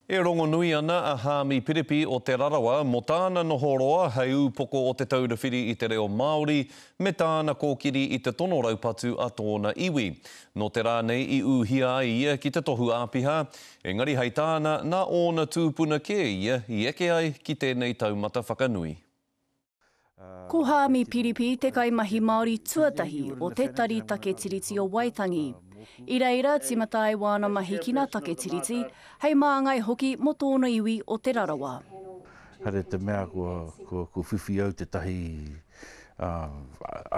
E rongonui ana a Haami Piripi o Te Rarawa mō tāna noho roa hei ūpoko o Te Taura Whiri i te Reo Māori me tāna kōkiri i te tono raupatu a tōna iwi. Nō te rā nei i ūhia ai ia ki te tohu āpiha, engari hei tāna, nā ōna tūpuna kē ia i eke ai ki tēnei taumata whakanui. Ko Haami Piripi te kaimahi Māori tuatahi o te Tari Take Tiriti o Waitangi. I reira tīmata ai wāna mahi ki ngā take Tiriti, hei māngai hoki mō tōna iwi o Te Rarawa. Haere te mea kua whiwhi au tētahi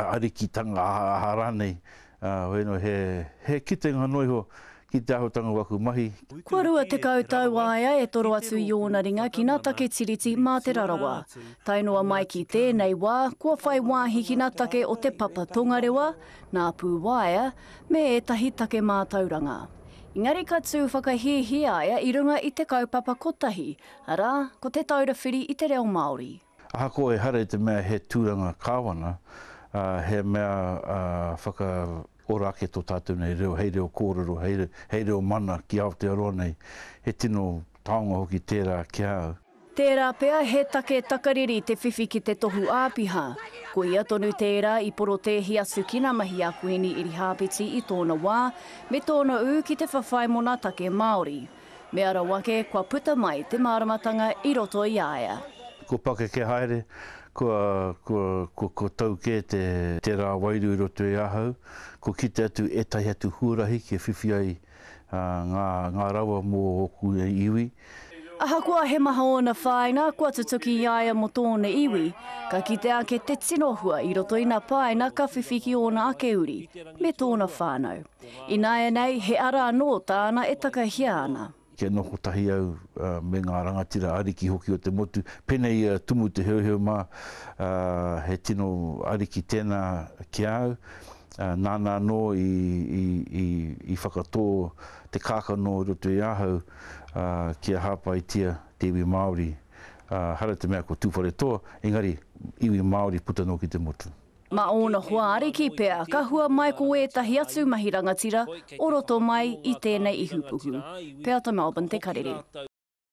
arikitanga aha rānei, hoi anō he kitenga noa iho ki te āhuatanga o aku mahi. Kua 20 tau a ia e toro atu i ōna ringa ki ngā take Tiriti mā Te Rarawa. Tae noa mai ki tēnei wā, kua whai wāhi ki ngā take o Te Papa Tongarewa, ngā pūwaea, me ētahi take mātauranga. Engari ka tū whakahīhī a ia i runga i te kaupapa kotahi, arā, ko Te Taura Whiri i te Reo Māori. Ahakoa ehara i te mea he tūranga kāwana, he mea whakaora ake tō tātou nei reo hei reo kōrero, hei reo mana ki Aotearoa nei, he tino taonga hoki tērā ki a au. Tērā pea he take takariri te whiwhi ki te tohu āpiha. Ko ia tonu tērā i porotēhi atu ki ngā mahi a Kuini Irihāpeti i tōna wā, me tōna ū ki te whawhai mō ngā take Māori. Mea rawa ake kua puta mai te māramatanga i roto i a ia. Kua pakeke haere, kua, kua, kua, kua tau kē te, tērā wairua i roto i ahau, kua kite atu ētahi atu huarahi kia whiwhi ai ngā, ngā rawa mō ōku iwi. Ahakoa he maha ōna whāinga kua tutuki i a ia mō tōna iwi, ka kitea ake te tino hua i roto i ngā paina ka whiwhi ki ōna ake uri, me tōna whānau. Ināianei, he ara anō tāna e takahia ana. Kia noho tahi au me ngā rangatira ariki hoki o te motu, pēnei i a Tumu Te Heuheu mā, he tino ariki tēnā ki a au, nāna anō i whakatō te kākano i roto i ahau kia hāpaitia te iwi Māori, hara te mea ko Tūwharetoa, engari iwi Māori puta noa ki te motu. Mā ōna hoa ariki pea ka hua mai ko ētahi atu mahi rangatira o roto mai i tēnei ihupuku. Peata Melbourne Te Karere.